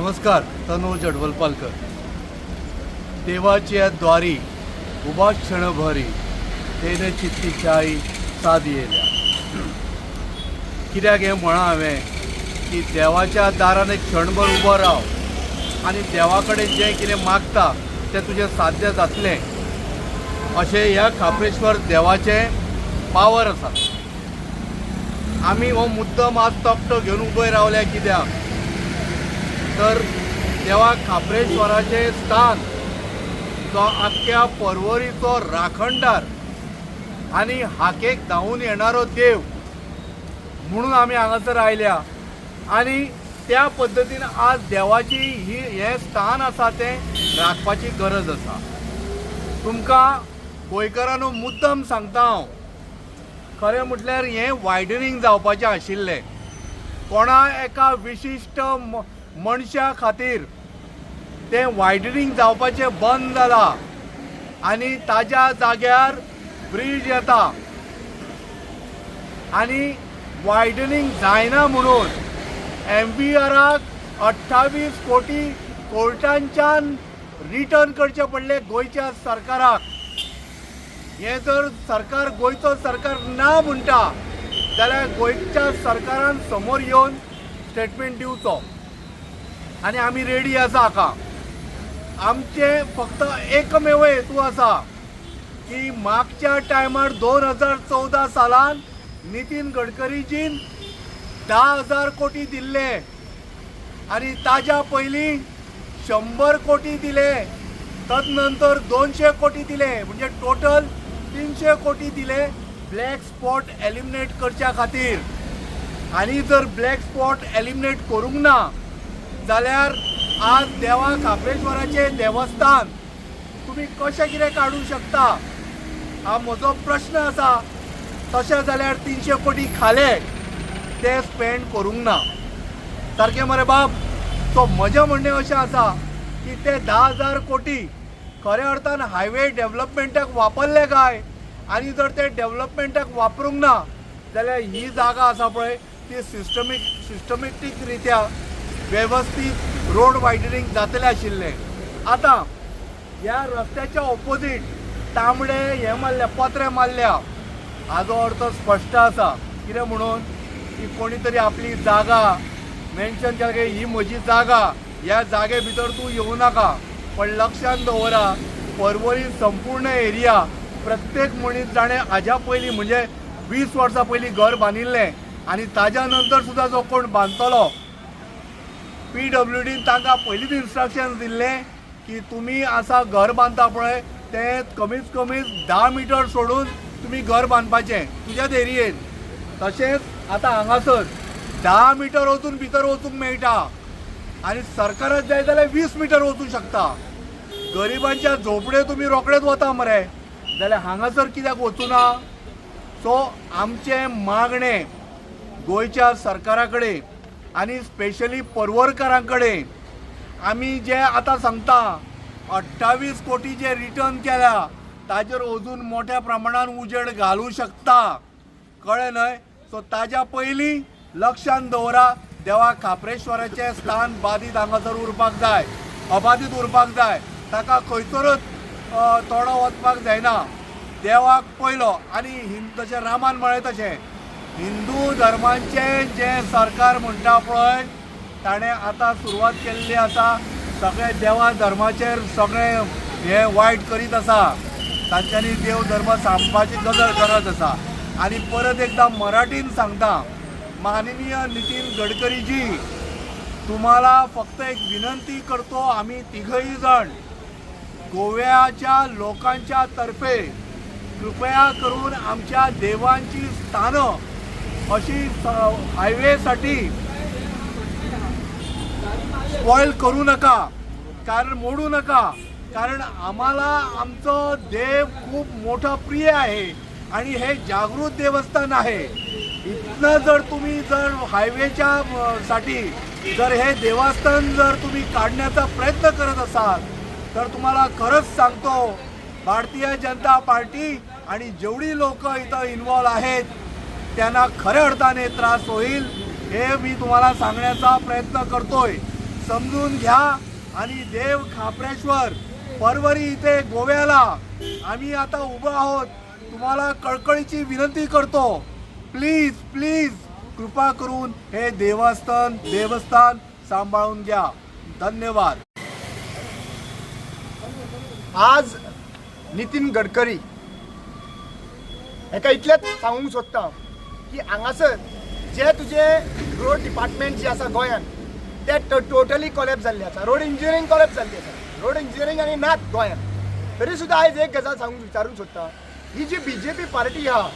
नमस्कार. तनोज अडवलपालकर. देवाच्या द्वारी उभा क्षणभरी, तेने चित्ती चाई साद येयल्या. कित्याक हें म्हळां हांवें की देवाच्या दारान एक क्षणभर उबो राव आनी देवा कडेन जें कितें मागता तें तुजें साध्य जातलें, अशें ह्या खाप्रेश्वर देवाचें पावर आसा. आमी हो मुद्दम आज तकटो घेवन उबे रावल्या, कित्याक तर देवा खाप्रेश्वराचें स्थान जो आख्ख्या परवरीचो राखणदार आनी हाकेक धांवून येणारो देव म्हणून आमी हांगासर आयल्या. आनी त्या पद्दतीन आज देवाची ही हें स्थान आसा तें राखपाची गरज आसा. तुमकां गोंयकारांनो मुद्दम सांगता हांव, खरें म्हटल्यार हें वायडनींग जावपाचें आशिल्लें. कोणा एका विशिश्ट मनशा खातीर तें वायडनींग जावपाचें बंद जालां आनी ताज्या जाग्यार ब्रीज येता आनी वायडनींग जायना म्हणून एमव्हीआराक 28 कोटी कोर्टांच्यान रिटर्न करचे पडले गोंयच्या सरकाराक. हें जर सरकार, गोंयचो सरकार ना म्हणटा जाल्यार गोंयच्या सरकारान समोर येवन स्टेटमेंट दिवचो आनी आमी रेडी आसा हाका. आमचें फक्त एकमेव हेतू आसा की मागच्या टायमार 2014 सालान नितीन गडकरीजीन 10,000 कोटी दिल्ले आनी ताज्या पयलीं 100 कोटी दिले, तदनंतर 200 कोटी दिले, म्हणजे टोटल 300 कोटी दिले ब्लॅक स्पॉट एलिमिनेट करच्या खातीर. आनी जर ब्लॅक स्पॉट एलिमिनेट करूंक ना जाल्यार आज देवा खाप्रेश्वराचें देवस्थान तुमी कशें कितें काडूंक शकता, हा म्हजो प्रश्न आसा. तशें जाल्यार 300 कोटी खाले ते स्पेंड करूंक ना, सारकें मरे बाब? सो म्हजें म्हणणें अशें आसा की ते 10,000 कोटी खऱ्या अर्थान हायवे डेव्हलपमेंटाक वापरले काय? आनी जर ते डेव्हलपमेंटाक वापरूंक ना जाल्यार ही जागा आसा पळय ती सिस्टमेटीक रित्या वेवस्थीत रोड वायडनींग जातलें आशिल्लें. आतां ह्या रस्त्याच्या ऑपोजीट तांबडे हे मारल्या, पत्रे मारल्या, हाजो अर्थ स्पश्ट आसा. कितें म्हणून की कोणी तरी आपली जागा मेन्शन केला की ही म्हजी जागा, ह्या जागे भितर तूं येवं नाका. पण लक्षात दवरा, परवरी संपूर्ण एरिया प्रत्येक मनीस जाणें हाज्या पयलीं, म्हणजे 20 वर्सां पयलीं घर बांदिल्लें आनी ताज्या नंतर सुद्दां जो कोण बांदतलो, पीडब्ल्यूडीन तांकां पयलींच इन्स्ट्रक्शन दिल्लें की तुमी आसा घर बांदता पळय तें कमीत कमी 10 मिटर सोडून तुमी घर बांदपाचें तुज्याच एरियेन. तशेंच आतां हांगासर 10 मिटर वचून भितर वचूंक मेळटा आनी सरकाराक जाय जाल्यार 20 मिटर वचूंक शकता. गरिबांच्या झोपडे तुमी रोखडेच वता मरे, जाल्यार हांगासर कित्याक वचूना? सो आमचें मागणें गोंयच्या सरकारा कडेन आनी स्पेशली परवरकारां कडेन, आमी जे आतां सांगता 28 कोटी जे रिटर्न केल्या ताजेर अजून मोठ्या प्रमाणान उजेड घालूं शकता, कळ्ळें न्हय? सो ताज्या पयलीं लक्षान दवरा, देवा खाप्रेश्वराचें स्थान बादीत हांगासर उरपाक जाय, अबादीत उरपाक जाय. ताका खंयसरूच तोडो वचपाक जायना. देवाक पयलो आनी जशें रामान म्हळें तशें हिंदू धर्माचें जें सरकार म्हणटा पळय ताणें आतां सुरवात केल्ली आसा. सगळे देवा धर्माचेर सगळे हे वायट करीत आसा. तांच्यांनी देव धर्म सांगपाची गरज गरज आसा. आनी परत एकदा मराठीन सांगता, माननीय नितीन गडकरीजी, तुम्हाला फक्त एक विनंती करतो आम्ही तिघही जण गोव्याच्या लोकांच्या तर्फे, कृपया करून आमच्या देवांची स्थानं अशी हायवेसाठी स्पॉयल करू नका, कारण मोडू नका, कारण आम्हाला आमचं देव खूप मोठं प्रिय आहे आणि हे जागृत देवस्थान आहे. इथनं जर तुम्ही जर हायवेच्या साठी जर हे देवस्थान जर तुम्ही काढण्याचा प्रयत्न करत असाल तर तुम्हाला खरंच सांगतो, भारतीय जनता पार्टी आणि जेवढी लोक इथं इन्वॉल्व आहेत त्यांना खऱ्या अर्थाने त्रास होईल, हे मी तुम्हाला सांगण्याचा प्रयत्न करतोय. समजून घ्या आणि देव खापरेश्वर परवरी इथे गोव्याला आम्ही आता उभं आहोत. तुम्हाला कळकळीची विनंती करतो, प्लीज प्लीज कृपा करून हे देवस्थान देवस्थान सांभाळून घ्या. धन्यवाद. आज नितीन गडकरी हेका इतलेंच सांगूंक सोदता की हांगासर जे तुजे रोड डिपार्टमेंट जे आसा गोंयांत ते टोटली कॉलेप्स जाल्ले आसा. रोड इंजिनियरींग कॉलेप्स जाल्ली आसा. रोड इंजिनियरींग आनी नात गोंयांत. तरी सुद्दां आयज एक गजाल सांगूंक विचारूंक सोदता, ही जी बीजेपी पार्टी आहा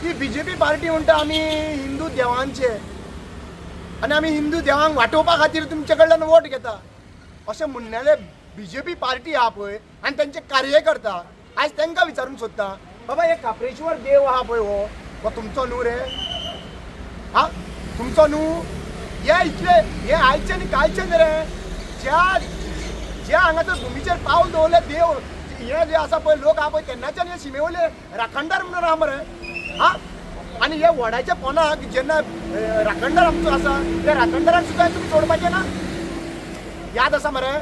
ती बीजेपी पार्टी म्हणटा आमी हिंदू देवांचे आनी आमी हिंदू देवांक वाटोवपा खातीर तुमचे कडल्यान वोट घेता अशें म्हणणाले बीजेपी पार्टी आहा पळय आनी तेंचे कार्यकर्ता, आयज तांकां विचारूंक सोदता, बाबा हे काप्रेश्वर देव आहा पळय हो हो तुमचो न्हू रे? हा तुमचो न्हू? हे इतले हे आयचे न्ही कालचे न्ही रे. ज्या ज्या हांगासर भुमीचेर पावल दवरले देव हे जे आसा पळय लोक आहा पळय तेन्नाच्यान हे शिमे वयले राखणदार म्हणून आहा मरे. हा आनी हे वडाच्या पोनाक जेन्ना राखणदार आमचो आसा त्या राखणदाराक सुद्दां तुमी सोडपाचें ना. याद आसा मरे?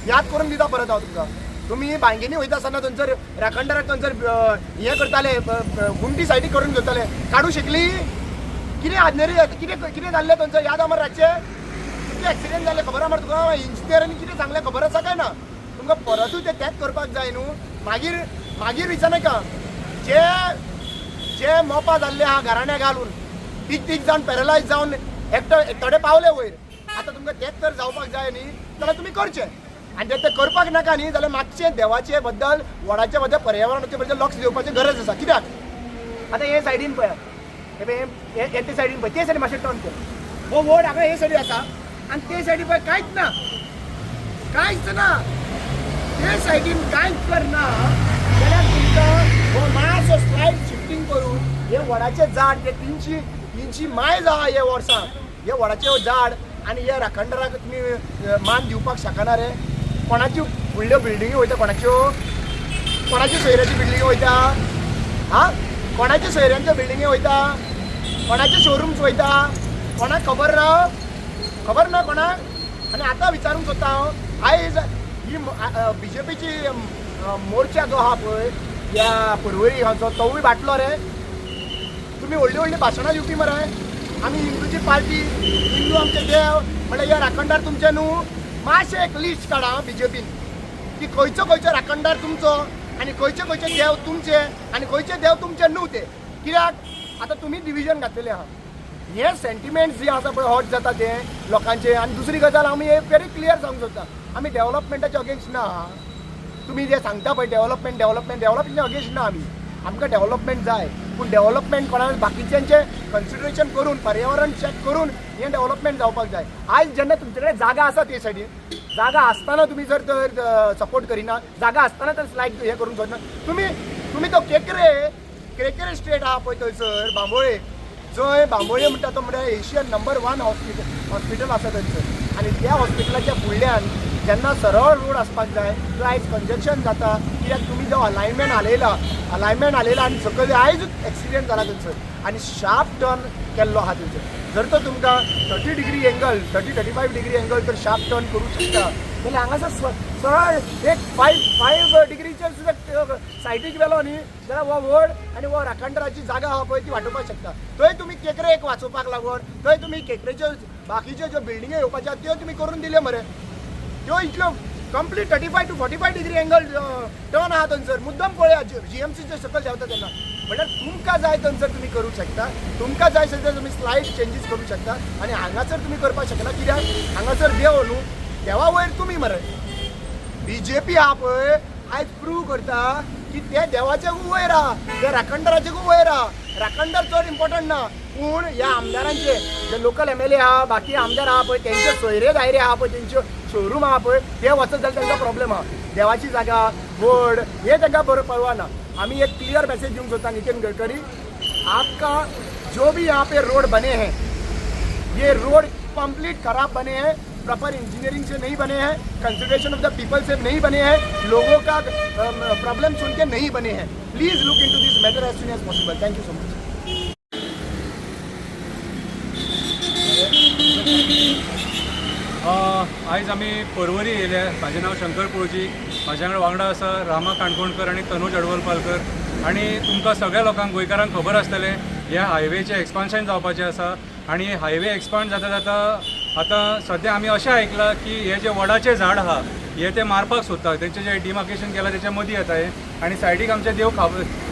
याद करून दिता परत हांव तुमकां. तुमी बांयगिनी वयता आसतना थंयसर राखणदाराक थंयसर हें करताले, गुंटी सायडीक करून घेताले. काडूं शकली? कितें आजनेरी कितें कितें जाल्लें थंयसर याद आहा मरे? रातचें कितले एक्सिडेंट जाले खबर आहा मरे तुका? इंजिनियरांनी कितें सांगलें खबर आसा काय ना तुमकां? परतूय तें तेंच करपाक जाय न्हू. मागीर मागीर विचारनाका. जे जे मोपा जाल्ले आहा घराण्या घालून तीग तीग जावन पॅरलायज जावन एकटो थोडे पावले वयर. आतां तुमकां तेंच तर जावपाक जाय न्ही जाल्यार तुमी करचें. आनी जर तें करपाक नाका न्ही जाल्यार मातशें देवाचे बद्दल, वडाचे बद्दल, पर्यावरणाचे बद्दल लक्ष दिवपाची गरज आसा. कित्याक आतां हे सायडीन पळयात, हे पळय, हे हे ते सायडीन पळय, ते सायडीन मातशें टर्न कर. हो वड हांगा हे सायडीन आसा आनी ते सायडीन पळय कांयच ना, कांयच ना. ते सायडीन कांयच जर ना जाल्यार तुमकां हो मातसो स्लायड शिफ्टींग करून हे वडाचें झाड जे 300 मायज आहा हे वर्सां, हे वडाचें झाड आनी हे राखणदाराक तुमी मान दिवपाक शकना रे. कोणाच्यो व्हडल्यो बिल्डिंगी वयता? कोणाच्यो कोणाच्यो सोयऱ्याच्यो बिल्डिंगी वयता? हा कोणाच्या सोयऱ्यांच्यो बिल्डिंगी वयता? कोणाचे शोरूम्स वयता? कोणाक खबर ना? खबर ना कोणाक? आनी आतां विचारूंक सोदता हांव, आयज ही बीजेपीची मोर्चा जो आहा पळय ह्या पर्वरी हाचो तोवूय बाटलो रे. तुमी व्हडलीं व्हडलीं भाशणां दिवपी मरे, आमी हिंदूची पार्टी, हिंदू आमचे देव, म्हणल्यार हे राखणदार तुमचे न्हू. मातशें एक लिस्ट काडा बीजेपीन की खंयचो खंयचो राखणदार तुमचो आनी खंयचे खंयचे देव तुमचे आनी खंयचे देव तुमचे न्हू ते. कित्याक आतां तुमी डिविजन घातलेलें आहा. हे सेंटिमेंट्स जे आसा पळय हर्ट जाता ते लोकांचे. आनी दुसरी गजाल आमी हे व्हेरी क्लियर सांगूंक सोदता, आमी डेव्हलपमेंटाचे अगेन्स्ट ना. तुमी जे सांगता पळय डेव्हलपमेंट डेव्हलपमेंट डेव्हलपमेंटाचे अगेन्स्ट ना आमी. आमकां डेव्हलपमेंट जाय, पूण डेव्हलपमेंट कोणा बाकीच्यांचें कन्सिडरेशन करून, पर्यावरण चॅक करून हें डेव्हलपमेंट जावपाक जाय. आयज जेन्ना तुमचे कडेन जागा आसा ते सायडीन जागा आसतना तुमी जर तर सपोर्ट करिना, जागा आसतना तर स्लायड हें करूंक सोदना तुमी. तुमी तो केकरे केकरे स्ट्रेट आहा पळय थंयसर बांबोळे, जंय बांबोळे म्हणटा तो म्हळ्यार एशियन नंबर वन हॉस्पिटल आसा थंयसर. आनी त्या हॉस्पिटलाच्या फुडल्यान जेन्ना सरळ रोड आसपाक जाय तो आयज कंजक्शन जाता. कित्याक तुमी जो अलायनमेंट हालयला, अलायनमेंट हालयला आनी सकयल आयज एक्सिडेंट जाला थंयसर आनी शार्प टर्न केल्लो आहा थंयसर. जर तर तुमकां 30 degree angle, 30-35 degree angle तर शार्प टर्न करूं शकता जाल्यार हांगासर सरळ एक फायव डिग्रीचेर सुद्दां सायडीक व्हेलो न्ही जाल्यार हो वड आनी हो राखणदाराची जागा आहा पळय ती वाटोवपाक शकता. थंय तुमी केकरे एक वाचोवपाक लागून थंय तुमी केकरेच्यो बाकीच्यो ज्यो बिल्डिंग्यो येवपाच्यो आहा त्यो तुमी करून दिल्यो मरे. त्यो इतल्यो complete 35 to 45 degree angle turn आहा थंयसर. मुद्दम पळया, जीएमसीचे सकयल देंवता तेन्ना. म्हणल्यार तुमकां जाय थंयसर तुमी करूंक शकता, तुमकां जाय थंयसर तुमी स्लायड चेंजीस करूंक शकता आनी हांगासर तुमी करपाक शकना. कित्याक हांगासर देव न्हू, देवा वयर तुमी मरे. बीजेपी आहा पळय आयज प्रूव करता की ते देवाचे वयर आहा, ते राखणदाराचे वयर आहा. राखणदार चड इम्पॉर्टंट ना, पूण ह्या आमदारांचे जे लोकल एमएलए आहा, बाकी आमदार आहा पळय, तेंचे सोयरे दायरे आहा पळय, तेंच्यो शोरूम आहा पळय, ते वचत जाल्यार तांकां प्रॉब्लेम आहा. देवाची जागा वड हे तांकां बरो परवा ना. आमी एक क्लियर मेसेज दिवंक सोदता, नितीन गडकरी, आपका जो भी यहाँ पे रोड बने हैं ये रोड कंप्लीट खराब बने हैं, प्रॉपर इंजीनियरिंग से नहीं बने हैं, कंसिडरेशन ऑफ the people से नहीं बने हैं, लोगों का प्रॉब्लम सुन के नहीं बने हैं. Please look into this matter as soon as possible. Thank you so much. आयज आमी पर्वरी येयले. म्हाजें नांव शंकर पोळजी. म्हाज्या वांगडा आसा रामा काणकोणकर आनी तनुज अडवलपालकर. आनी तुमकां सगळ्या लोकांक, गोंयकारांक खबर आसतलें, ह्या हायवेचें एक्सपान्शन जावपाचें आसा. आनी हायवे एक्सपांड जाता जाता आतां सद्या आमी अशें आयकलां की हे जे वडाचें झाड आहा हे ते मारपाक सोदता. तेंचें जें डिमार्केशन केलां तेच्या मदीं येता हें. आनी सायडीक आमचें देव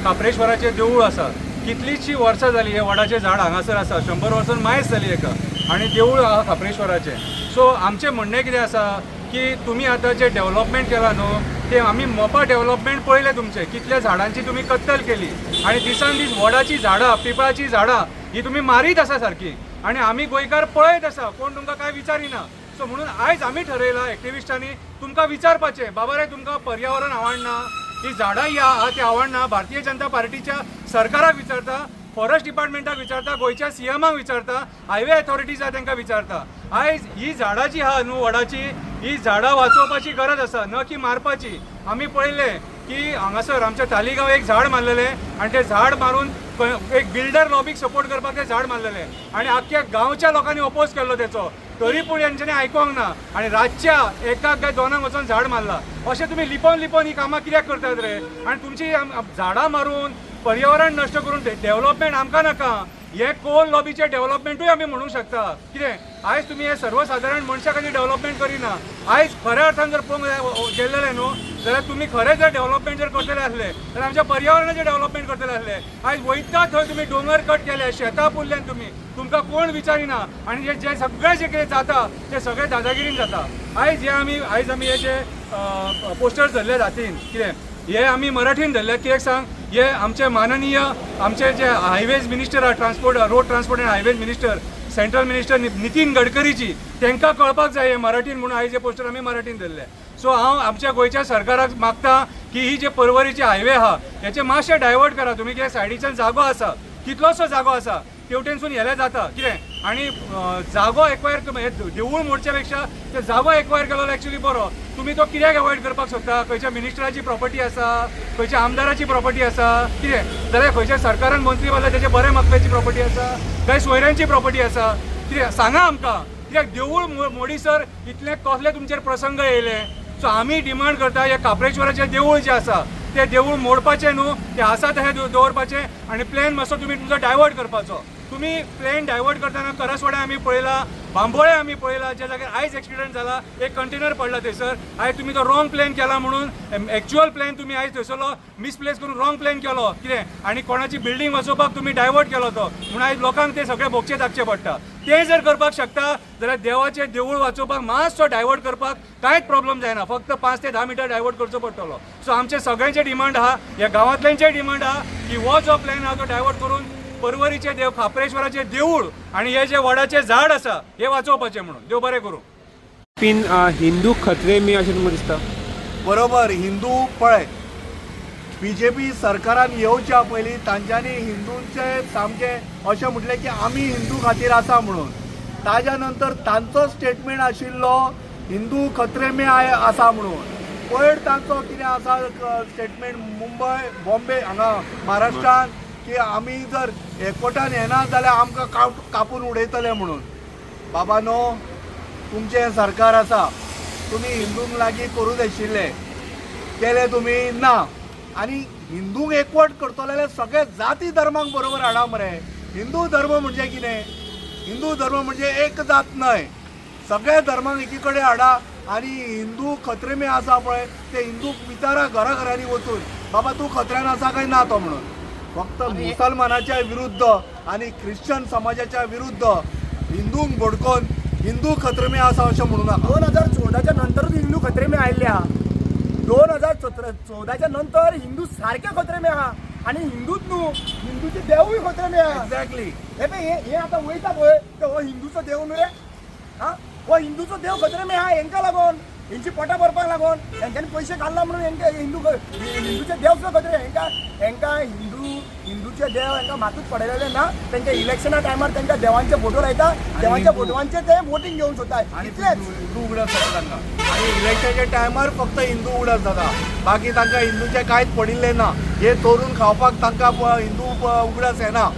खाप्रेश्वराचें देवूळ आसा. कितलींशीं वर्सां जालीं हें वडाचें झाड हांगासर आसा. 100 वर्सां मायज जाली हेका आनी देवूळ आहा खाप्रेश्वराचें. सो आमचें म्हणणें कितें आसा की तुमी आतां जें डेवलॉपमेंट केलां न्हू, तें आमी मोपा डेवलॉपमेंट पळयलें तुमचें, कितल्या झाडांची तुमी कत्तल केली आनी दिसान दीस वडाचीं झाडां, पिंपळाचीं झाडां ही तुमी मारीत आसा सारकी. आनी आमी गोंयकार पळयत आसा, कोण तुमकां कांय विचारिना. सो म्हणून आयज आमी ठरयलां एक्टिविस्टांनी तुमकां विचारपाचें, बाबा रे, तुमकां पर्यावरण आवडना, ही झाडां ही आहा ती आवडना? भारतीय जनता पार्टीच्या सरकाराक विचारता, फॉरेस्ट डिपार्टमेंटाक विचारता, गोंयच्या सीएमाक विचारता, हायवे अथॉरिटीज आहा तांकां विचारता. आयज ही झाडां जी आहा न्हू वडाची, ही झाडां वाचोवपाची गरज आसा, न की मारपाची. आमी पळयलें की हांगासर आमच्या तालिगांव एक झाड मारलेलें आनी तें झाड मारून एक बिल्डर लॉबीक सपोर्ट करपाक तें झाड मारलेलें आनी आख्ख्या गांवच्या लोकांनी ओपोज केल्लो तेचो. तरी पूण हेंच्यांनी आयकोंक ना आनी रातच्या एकाक काय दोनांक वचोन झाड मारला. अशें तुमी लिपोवन लिपोवन ही कामां कित्याक करतात रे? आनी तुमची झाडां मारून, पर्यावरण नश्ट करून डेव्हलपमेंट आमकां नाका. हे कोल लॉबीचे डेव्हलपमेंटूय आमी म्हणूंक शकता. कितें आयज तुमी हे सर्वसादारण मनशा खातीर डेव्हलपमेंट करिना. आयज खऱ्या अर्थान जर पळोवंक गेल्लेले न्हू जाल्यार, तुमी खरें जर डेव्हलपमेंट जर करतले आसले जाल्यार आमच्या पर्यावरणाचें डेव्हलपमेंट करतले आसले. आयज वयता थंय तुमी दोंगर कट केले, शेतां पुरल्यान तुमी, तुमकां कोण विचारिना. आनी जे जे सगळें जें कितें जाता तें सगळें दादागिरीन जाता. आयज आमी हे जे पोस्टर्स धरले हातीन, कितें हे आमी मराठीन धरले, कित्याक सांग? हे आमचे माननीय आमचे जे हायवेज मिनिस्टर आहा, transport, road transport and highways minister, central minister Nitin गडकरीजी, तांकां कळपाक जाय हे मराठीन. म्हणून आयज हे पोस्टर आमी मराठीन धरले. सो हांव आमच्या गोंयच्या सरकाराक मागता की ही जे पर्वरीची हायवे आहा हेचे मातशें डायवर्ट करा तुमी. कित्याक सायडीच्यान जागो आसा, कितलोसो जागो आसा, तेवटेनसून हेले जाता कितें. आनी जागो एक्वायर, देवूळ मोडच्या पेक्षा ते जागो एक्वायर केलो एक्चुअली बरो. तुमी तो कित्याक एवॉयड करपाक सोदता? खंयच्या मिनिस्टराची प्रॉपर्टी आसा, खंयच्या आमदाराची प्रॉपर्टी आसा कितें, जाल्यार खंयच्या सरकारान मंत्री बाला तेचे बरे मागप्याची प्रॉपर्टी आसा, काय सोयऱ्यांची प्रॉपर्टी आसा, कितें सांगा आमकां. कित्याक देवूळ मोडीसर इतले कसले तुमचेर प्रसंग येयले? सो आमी डिमांड करता, हे काप्रेश्वराचें देवूळ जें आसा तें देवूळ मोडपाचें न्हू, तें आसा तशें दवरपाचें आनी प्लॅन मातसो तुमी तुमचो डायवर्ट करपाचो. तुमी प्लॅन डायवर्ट करतना करसवाड्या आमी पळयला, बांबोळे आमी पळयला, ज्या जाग्यार आयज एक्सिडंट जाला, एक कंटेनर पडला थंयसर. आयज तुमी तो रॉंग प्लॅन केला म्हणून, एक्च्युअल प्लॅन तुमी आयज थंयसरलो मिसप्लेस करून रॉंग प्लॅन केलो कितें आनी कोणाची बिल्डींग वसोवपाक तुमी डायवर्ट केलो तो. म्हणून आयज लोकांक ते सगळे भोगचे दाखचे पडटा. ते जर करपाक शकता जाल्यार देवाचें देवूळ वाचोवपाक मातसो डायवर्ट करपाक कांयच प्रॉब्लम जायना. फक्त 5 ते 10 मिटर डायवर्ट करचो पडटलो. सो आमचे सगळ्यांचे डिमांड आहा, ह्या गांवांतल्यांचे डिमांड आहा की हो जो प्लॅन आहा तो डायवर्ट करून पर्वरीचे देव खाप्रेश्वराचे देवूळ आणि हे जे वडाचे झाड आसा हे वाचोवपाचे म्हणून. देव बरें करूं. पिन हिंदू खतरे में अशें तुमकां दिसता? बरोबर. हिंदू पळय, बीजेपी सरकारान येवच्या पयलीं तांच्यांनी हिंदूंचे सामकें अशें म्हटलें की आमी हिंदू खातीर आसा म्हणून. ताज्या नंतर तांचो स्टेटमेंट आशिल्लो हिंदू खतरे में आसा म्हणून. पयर तांचो कितें आसा स्टेटमेंट, मुंबय, बॉम्बे, हांगा महाराष्ट्रान की आमी जर एकवटान येना जाल्यार आमकां कापून उडयतले म्हणून. बाबा न्हू, तुमचें हें सरकार आसा, तुमी हिंदूंक लागीं करूं जाय आशिल्ले, केले तुमी? ना. आनी हिंदूंक एकवट करतले जाल्यार सगळे जाती धर्मांक बरोबर हाडा मरे. हिंदू धर्म म्हणजे कितें? हिंदू धर्म म्हणजे एक जात न्हय. सगळे धर्मांक एकी कडेन हाडा. आनी हिंदू खतरे में आसा पळय, ते हिंदूक विचारा घरा घरांनी वचून, बाबा तूं खतऱ्यान आसा काय ना तो म्हणून. फक्त मुसलमानाच्या विरुद्ध आनी ख्रिश्चन समाजाच्या विरुद्ध हिंदूंक भडकोवन हिंदू खतरे में आसा अशें म्हणू नाका. 2014च्या नंतरूच हिंदू खतरे में आयिल्ले आहा. 2014च्या नंतर हिंदू सारखे खतरे में आहा. आनी हिंदूच न्हू, हिंदूचे देवूय खतरे में आहा. एक्झॅक्टली. हे पळय, हे हे आतां वयता पळय ते हो हिंदूचो देव न्हू रे. हा हो हिंदूचो देव खतरे में आहा. हेंकां लागोन, हेंची पोटां भरपाक लागोन हेंच्यांनी पयशे काडला म्हणून हेंकां हिंदूचे देव सुद्दां खतरे. हेंकां हेंकां हिंदूचे देव हेंकां मातूच पडलेले ना. तेंच्या इलेक्शना टायमार तेंच्या देवांचे फोटो लायता, देवांच्या फोटवांचे ते वोटींग घेवन सोदता. आनी इतलेच. हिंदू उगडास जाता तांकां आनी इलेक्शनाच्या टायमार फक्त हिंदू उगडास जाता. बाकी तांकां हिंदूचें कांयच पडिल्लें ना. हे चोरून खावपाक तांकां हिंदू उगडास येना.